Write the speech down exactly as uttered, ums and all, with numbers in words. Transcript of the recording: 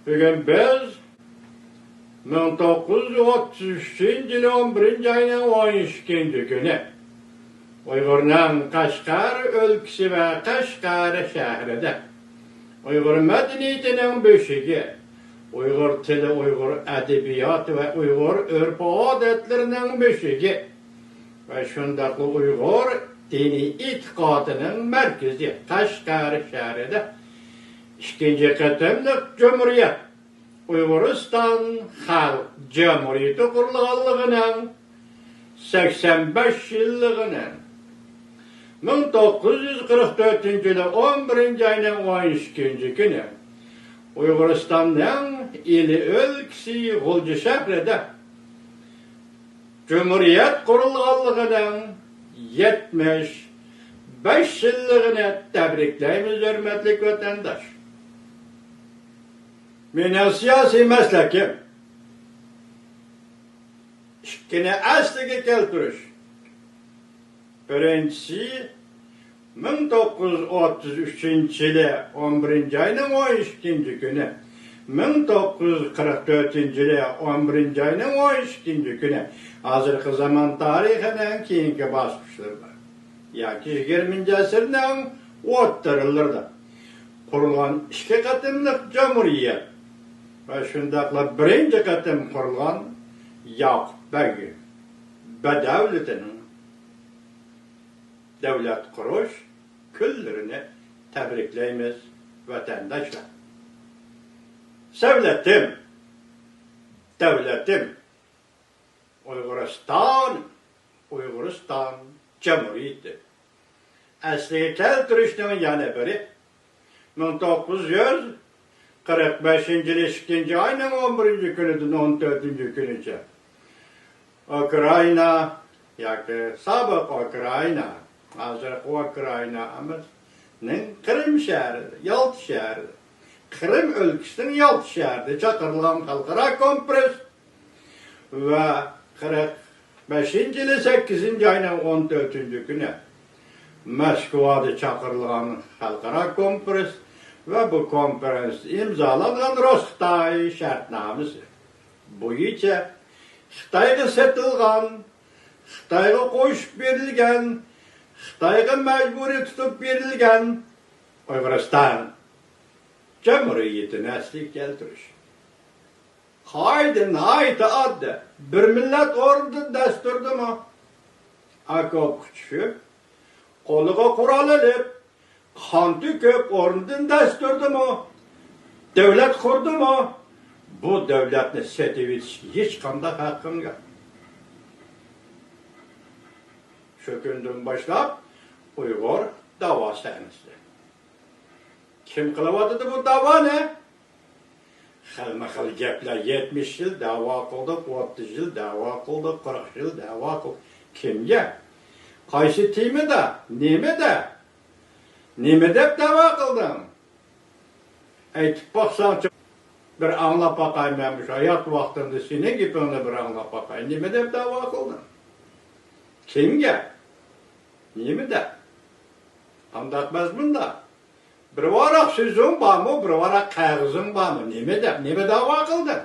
بۈگۈن بىز مىڭ توققۇز يۈز ئوتتۇز ئۈچىنچى يىلى ئون بىرىنچى ئاينىڭ ئون ئىككىنچى كۈنى ئۇيغۇرنىڭ قەشقەر ئۆلكىسى ۋە قەشقەر شەھىرىدە ئۇيغۇر مەدەنىيىتىنىڭ بۆشۈكى، ئۇيغۇر تىلى، ئۇيغۇر ئەدەبىياتى ۋە ئۇيغۇر ئۆرپ-ئادەتلىرىنىڭ بۆشۈكى ۋە شۇنداقلا ئۇيغۇر دىنىي ئېتىقادىنىڭ مەركىزى قەشقەر شەھىرىدە ئىككىنچى قېتىملىق جۇمھۇرىيەت، ئۇيغۇرىستان خەلق جۇمھۇرىيىتى قۇرۇلغانلىقىنىڭ سەكسەن بەش يىللىقىنى، مىڭ توققۇز يۈز قىرىق تۆتىنچى يىلى ئون بىرىنچى ئاينىڭ ئون ئىككىنچى كۈنى ئۇيغۇرىستاننىڭ ئىلى ئۆلكىسى غۇلجا شەھىرىدە جۇمھۇرىيەت قۇرۇلغانلىقىنىڭ يەتمىش بەش يىللىقىنى تەبرىكلەيمىز، ھۆرمەتلىك ۋەتەنداش. مېنىڭ سىياسىي مەسلىكىم ئىككىنى ئەسلىگە كەلتۈرۈش. بىرىنچىسى، مىڭ توققۇز يۈز ئوتتۇز ئۈچىنچى يىلى ئون بىرىنچى ئاينىڭ ئون ئىككىنچى كۈنى، مىڭ توققۇز يۈز قىرىق تۆتىنچى يىلى ئون بىرىنچى ئاينىڭ ئون ئىككىنچى كۈنى، ھازىرقى زامان تارىخىنىڭ كېيىنكى باسقۇچلىرىدا ياكى يىگىرمىنچى ئەسىرنىڭ ئوتتۇرىلىرىدا قۇرۇلغان ئىككى قېتىملىق جۇمھۇرىيەت ۋە شۇنداقلا بىرىنچى قېتىم قۇرۇلغان ياقۇپ بەگ بەدەۋلىتىنىڭ دۆلەت قۇرۇش كۈنلىرىنى تەبرىكلەيمىز، ۋەتەنداشلار. سەۋلىتىم، دۆلىتىم، ئۇيغۇرىستان، ئۇيغۇرىستان جۇمھۇرىيىتى. ئەسلىگە كەلتۈرۈشنىڭ يەنە بىرى، مىڭ توققۇز يۈز قىرىق بەشىنچى يىلى ئىككىنچى ئاينىڭ ئون بىرىنچى كۈنىدىن ئون تۆتىنچى كۈنىچە ئۇكرائىنا ياكى سابىق ئۇكرائىنا، ھازىرقى ئۇكرائىنا ئەمەس، نىڭ قىرىم شەھىرىدە، يالتا شەھىرىدە، قىرىم ئۆلكىسىنىڭ يالتا شەھىرىدە چاقىرىلغان خەلقئارا كونفرانس ۋە قىرىق بەشىنچى يىلى سەككىزىنچى ئاينىڭ ئون تۆتىنچى كۈنى مەسكۇۋادا چاقىرىلغان خەلقئارا كونفرانس ۋە بۇ كونفرانستا ئىمزالانغان رۇس-خىتاي شەرتنامىسى بويىچە خىتايغا سېتىلغان، خىتايغا قوشۇپ بېرىلگەن، خىتايغا مەجبۇرىي تۇتۇپ بېرىلگەن ئۇيغۇرىستان جۇمھۇرىيىتىنى ئەسلىگە كەلتۈرۈش. قائىدە ناھايىتى ئاددىي. بىر مىللەت ئورنىدىن دەس تۇردىمۇ؟ ئوكوپقا چۈشۈپ، قولىغا قورال ئېلىپ، قان تۆكۈپ، ئورنىدىن دەس تۇردىمۇ؟ دۆلەت قۇردىمۇ؟ بۇ دۆلەتنى سېتىۋېتىشكە ھېچقانداق ھەققىڭ يوق. شۇ كۈندىن باشلاپ ئۇيغۇر داۋا سەھنىسى. كىم قىلىۋاتىدۇ بۇ داۋانى؟ خىلمۇ خىل گەپلەر. يەتمىش يىل دەۋا قىلدۇق، ئوتتۇز يىل دەۋا قىلدۇق، قىرىق يىل دەۋا قىلدۇق. كىمگە؟ قايسى تېمىدا؟ نېمىدە؟ نېمە دەپ دەۋا قىلدىڭ؟ ئېيتىپ باقساڭچۇ، بىر ئاڭلاپ باقاي، مەن مۇشۇ ھايات ۋاقتىمدا سېنىڭ گېپىڭنى بىر ئاڭلاپ باقاي. نېمە دەپ دەۋا قىلدىڭ؟ كىمگە؟ نېمە دەپ؟ قانداق مەزمۇندا؟ بىر ۋاراق سۆزۈڭ بارمۇ؟ بىر ۋاراق قەغىزىڭ بارمۇ؟ نېمە دەپ، نېمە دەۋا قىلدىڭ؟